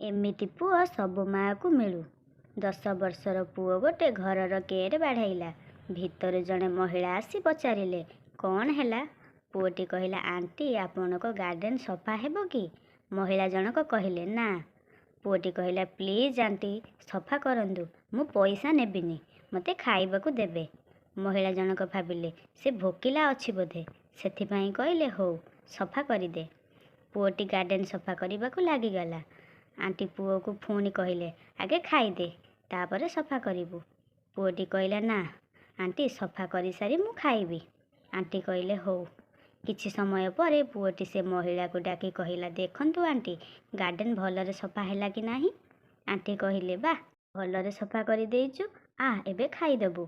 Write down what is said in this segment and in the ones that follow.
ଏମିତି ପୁଅ ସବୁ ମାଆକୁ ମିଳୁ। 10 ବର୍ଷର ପୁଅ ଗୋଟେ ଘରର ଗେଟ୍ ବାଡ଼େଇଲା। ଭିତରୁ ଜଣେ ମହିଳା ଆସି ପଚାରିଲେ, "କ'ଣ ହେଲା?" ପୁଅଟି କହିଲା, "ଆଣ୍ଟି, ଆପଣଙ୍କ ଗାର୍ଡେନ୍ ସଫା ହେବ କି?" ମହିଳା ଜଣକ କହିଲେ, "ନା।" ପୁଅଟି କହିଲା, "ପ୍ଲିଜ୍ ଆଣ୍ଟି, ସଫା କରନ୍ତୁ। ମୁଁ ପଇସା ନେବିନି। ମୋତେ ଖାଇବାକୁ ଦେବେ।" ମହିଳା ଜଣକ ଭାବିଲେ, ସେ ଭୋକିଲା ଅଛି ବୋଧେ। ସେଥିପାଇଁ କହିଲେ, "ହଉ, ସଫା କରିଦେ।" ପୁଅଟି ଗାର୍ଡେନ୍ ସଫା କରିବାକୁ ଲାଗିଗଲା। ଆଣ୍ଟି ପୁଅକୁ ପୁଣି କହିଲେ, "ଆଗେ ଖାଇଦେ, ତା'ପରେ ସଫା କରିବୁ।" ପୁଅଟି କହିଲା, "ନା ଆଣ୍ଟି, ସଫା କରିସାରି ମୁଁ ଖାଇବି।" ଆଣ୍ଟି କହିଲେ, "ହଉ।" କିଛି ସମୟ ପରେ ପୁଅଟି ସେ ମହିଳାକୁ ଡାକି କହିଲା, "ଦେଖନ୍ତୁ ଆଣ୍ଟି, ଗାର୍ଡେନ୍ ଭଲରେ ସଫା ହେଲା କି ନାହିଁ?" ଆଣ୍ଟି କହିଲେ, "ବାଃ, ଭଲରେ ସଫା କରିଦେଇଛୁ। ଆ, ଏବେ ଖାଇଦେବୁ।"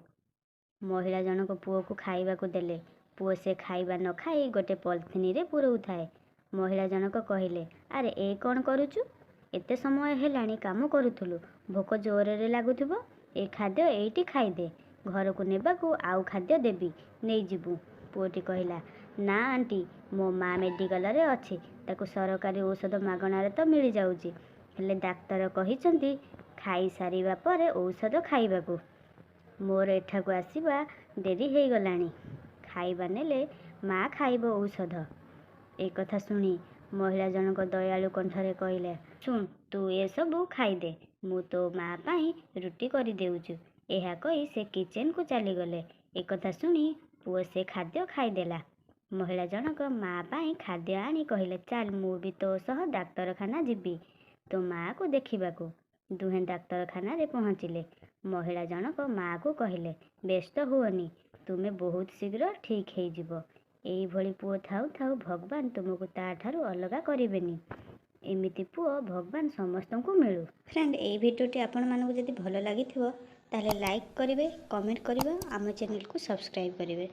ମହିଳା ଜଣକ ପୁଅକୁ ଖାଇବାକୁ ଦେଲେ। ପୁଅ ସେ ଖାଇବା ନ ଖାଇ ଗୋଟେ ପଲିଥିନରେ ପୁରଉଥାଏ। ମହିଳା ଜଣକ କହିଲେ, "ଆରେ, ଏ କ'ଣ କରୁଛୁ? ଏତେ ସମୟ ହେଲାଣି କାମ କରୁଥିଲୁ, ଭୋକ ଜୋରରେ ଲାଗୁଥିବ। ଏ ଖାଦ୍ୟ ଏଇଠି ଖାଇଦେ। ଘରକୁ ନେବାକୁ ଆଉ ଖାଦ୍ୟ ଦେବି, ନେଇଯିବୁ।" ପୁଅଟି କହିଲା, "ନା ଆଣ୍ଟି, ମୋ ମା ମେଡ଼ିକାଲରେ ଅଛି। ତାକୁ ସରକାରୀ ଔଷଧ ମାଗଣାରେ ତ ମିଳିଯାଉଛି, ହେଲେ ଡାକ୍ତର କହିଛନ୍ତି ଖାଇସାରିବା ପରେ ଔଷଧ ଖାଇବାକୁ। ମୋର ଏଠାକୁ ଆସିବା ଡେରି ହେଇଗଲାଣି। ଖାଇବା ନେଲେ ମା ଖାଇବ ଔଷଧ।" ଏକଥା ଶୁଣି ମହିଳା ଜଣକ ଦୟାଳୁ କଣ୍ଠରେ କହିଲେ, "ଶୁଣ, ତୁ ଏସବୁ ଖାଇଦେ। ମୁଁ ତୋ ମା ପାଇଁ ରୁଟି କରିଦେଉଛି।" ଏହା କହି ସେ କିଚେନ୍କୁ ଚାଲିଗଲେ। ଏକଥା ଶୁଣି ପୁଅ ସେ ଖାଦ୍ୟ ଖାଇଦେଲା। ମହିଳା ଜଣକ ମା ପାଇଁ ଖାଦ୍ୟ ଆଣି କହିଲେ, "ଚାଲ, ମୁଁ ବି ତୋ ସହ ଡାକ୍ତରଖାନା ଯିବି ତୋ ମାଆକୁ ଦେଖିବାକୁ।" ଦୁହେଁ ଡାକ୍ତରଖାନାରେ ପହଞ୍ଚିଲେ। ମହିଳା ଜଣକ ମାଆକୁ କହିଲେ, "ବ୍ୟସ୍ତ ହୁଅନି, ତୁମେ ବହୁତ ଶୀଘ୍ର ଠିକ୍ ହେଇଯିବ। ଏଇଭଳି ପୁଅ ଥାଉ ଥାଉ ଭଗବାନ ତୁମକୁ ତା'ଠାରୁ ଅଲଗା କରିବେନି। ଏମିତି ପୁଅ ଭଗବାନ ସମସ୍ତଙ୍କୁ ମିଳୁ।" ଫ୍ରେଣ୍ଡ, ଏଇ ଭିଡ଼ିଓଟି ଆପଣମାନଙ୍କୁ ଯଦି ଭଲ ଲାଗିଥିବ, ତାହେଲେ ଲାଇକ୍ କରିବେ, କମେଣ୍ଟ କରିବେ, ଆମ ଚ୍ୟାନେଲକୁ ସବସ୍କ୍ରାଇବ୍ କରିବେ।